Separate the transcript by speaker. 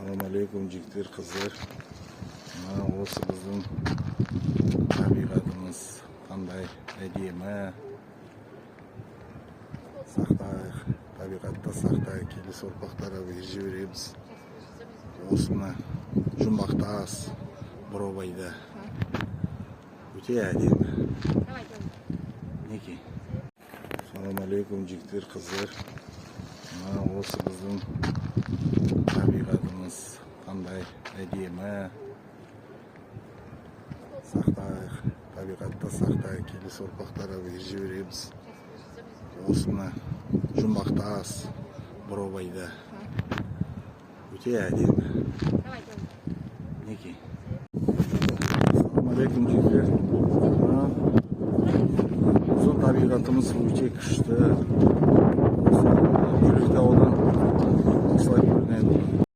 Speaker 1: Ассалаумағалейкум, жігіттер, қыздар! Мына осы біздің табиғатымыз қандай әдемі. Сақтайық, табиғатты сақтайық, келесі ұрпақтарға біз жібереміз. Осы мына Жұмбақтас, Бурабайда өте әдемі. Мінекей. Ассалаумағалейкум, жігіттер, қыздар! Мына осы біздің табиғатымыз қандай әдемі. Сақтайық, табиғатты сақтайық, келесі ұрпақтарға біз жібереміз. Осы мына Жұмбақтас, Бурабайда өте әдемі. Мінекей. Ассалаумағалейкум, жігіттер! Мына біздің табиғатымыз өте күшті. Осы Бөлектаудан осылай көрінеді.